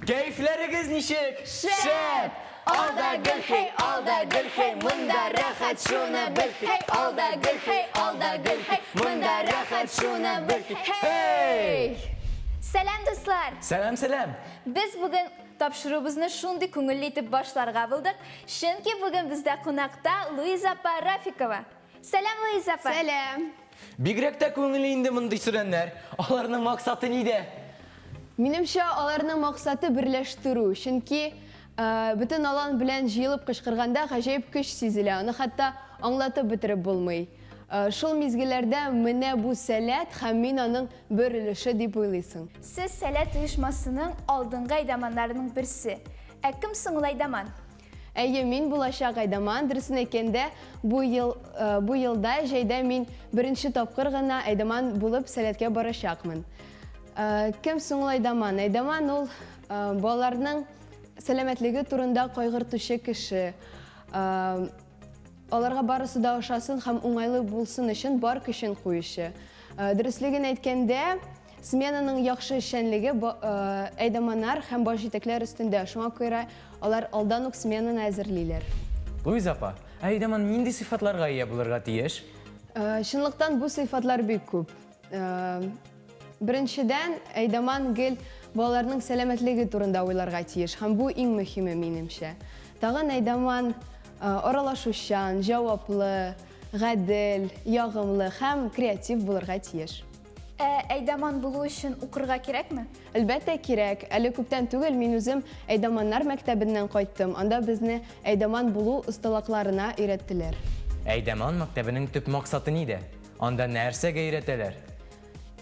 Кәефләрегез ничек? Шәп! Ал да гөл, хей, ал да гөл, хей, монда рәхәт, шуны бел, хей, ал да гөл, хей, ал да гөл, хей, монда рәхәт, шуны бел, хей! Сәлам, дуслар! Сәлам, сәлам! Без бүген тапшыруыбызны шундый күңелле итеп башларга булдык, чөнки бүген бездә кунакта Луиза апа Рафикова. Сәлам, Луиза апа! Сәлам! Бигрәк тә күңелле инде мондый сөрәннәр. Аларның максаты нидә? Минемчә, аларның максаты берләштерү, чөнки бөтен алан белән җыелып кычкырганда гаҗәеп көч сизелә, аны хәтта аңлатып бетереп булмый. Шул мизгелләрдә менә бу сәләт һәм мин аның бер өлеше дип уйлыйсың. Сез Сәләт оешмасының алдынгы әйдаманнарының берсе. Ә кем соң ул әйдаман? Әйе, мин булачак әйдаман. Дөресен әйткәндә, бу ел, бу елда җәйдә мин беренче тапкыр гына әйдаман булып Сәләткә барачакмын. Кем соң ул әйдаман? Әйдаман ул балаларның сәламәтлеге турында кайгыртучы кеше. Аларга барысы да ошасын һәм уңайлы булсын өчен бар көчен куючы. Дөреслеген әйткәндә, сменаның яхшы эшчәнлеге әйдаманнар һәм баш җитәкләр өстендә. Шуңа күрә алар алдан ук сменаны әзерлиләр. Луиза апа, ә әйдаман нинди сыйфатларга ия булырга тиеш? Чынлыктан бу сыйфатлар бик күп. Беренчедән, әйдаман гел балаларның сәламәтлеге турында уйларга тиеш, һәм бу иң мөһиме, минемчә. Тагын әйдаман аралашучан, җаваплы, гадел, ягымлы һәм креатив булырга тиеш. Ә әйдаман булу өчен укырга кирәкме? Әлбәттә, кирәк. Әле күптән түгел мин үзем әйдаманнар мәктәбеннән кайттым. Анда безне әйдаман булу осталыкларына өйрәттеләр. Әйдаман мәктәбенең төп максаты нидә? Анда нәрсәгә өйрәтәләр?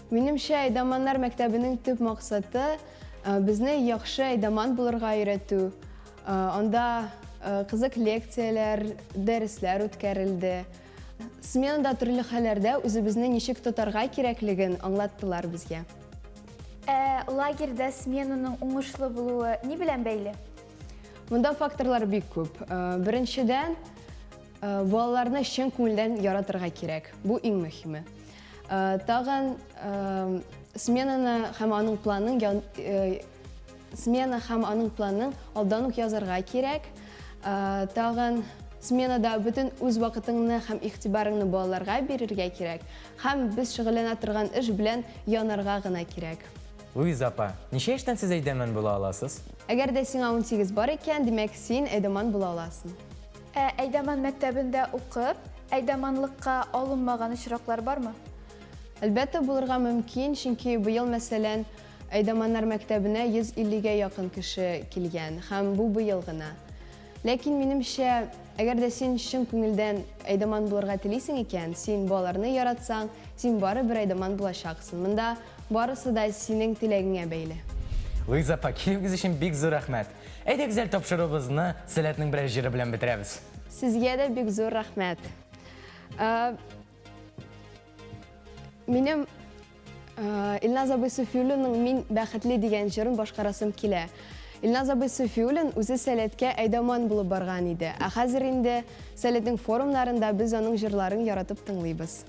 Минемчә, әйдаманнар мәктәбенең төп максаты безне яхшы әйдаман булырга өйрәтү. Анда кызык лекцияләр, дәресләр үткәрелде. Сменада төрле хәлләрдә үзебезне ничек тотарга кирәклеген аңлаттылар безгә. Ә лагерьда сменаның уңышлы булуы ни белән бәйле? Монда факторлар бик күп. Беренчедән, балаларны чын күңелдән яратырга кирәк. Бу иң мөһиме. Тагын сменаны һәм аның планын смена һәм аның планын алдан ук язарга кирәк. Тагын сменада бөтен үз вакытыңны һәм игътибарыңны балаларга бирергә кирәк. Һәм без шөгыльләнә торган эш белән янарга гына кирәк. Луиза апа, ничә яшьтән сез әйдәмән була аласыз? Әгәр дә сиңа 18 бар икән, димәк, син әйдәман була аласың. Ә әйдәман мәктәбендә укып, әйдәманлыкка алынмаган очраклар бармы? Әлбәттә, булырга мөмкин, чөнки быел, мәсәлән, әйдәманнар мәктәбенә 150-гә якын кеше килгән, һәм бу быел гына. Ләкин минемчә, әгәр дә син чын күңелдән әйдәман булырга телисең икән, син балаларны яратсаң, син барыбер әйдәман булачаксың. Монда барысы да синең теләгеңә бәйле. Луиза апа, килүегез өчен бик зур рәхмәт. Әйдәгез әле тапшыруыбызны Сәләтнең берәр җыры белән бетерәбез. Сезгә дә бик зур рәхмәт. Минем Илназ абый Суфиуллинның Мин бәхетле дигән җырын башкарасым килә. Илназ абый Суфиуллин үзе Сәләткә әйдаман булып барган иде. Ә хәзер инде Сәләтнең форумнарында без аның җырларын яратып тыңлыйбыз.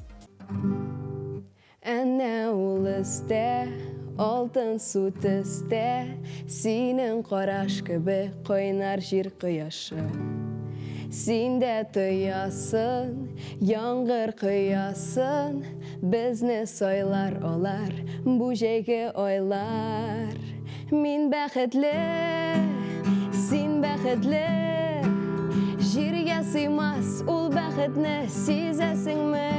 Әнә ул өстә, алтын су төстә, синең караш кебек кайнар җир кояшы. Син дә тоясың, яңгыр коясын, безне сайлар алар бу җәйге айлар. Мин бәхетле, син бәхетле, җиргә сыймас ул бәхетне сизәсеңме?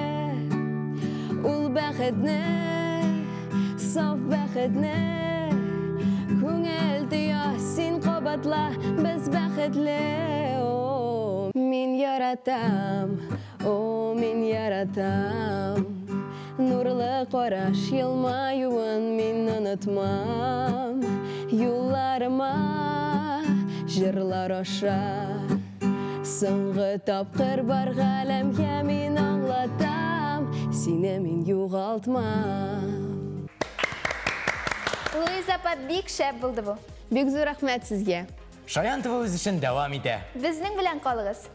Ул бәхетне, саф бәхетне, күңел тоя, син кабатла, без бәхетле. О, мин яратам, о, мин яратам. Нурлы караш елмаюын мин онытмам. Юлларыма җырлар аша соңгы тапкыр бар галәмгә мин аңлатам, сине мин югалтмам. Луиза апа, бик шәп булды бу. Бик зур рәхмәт сезгә. Шаян ТВ үз эшен дәвам итә. Безнең белән калыгыз.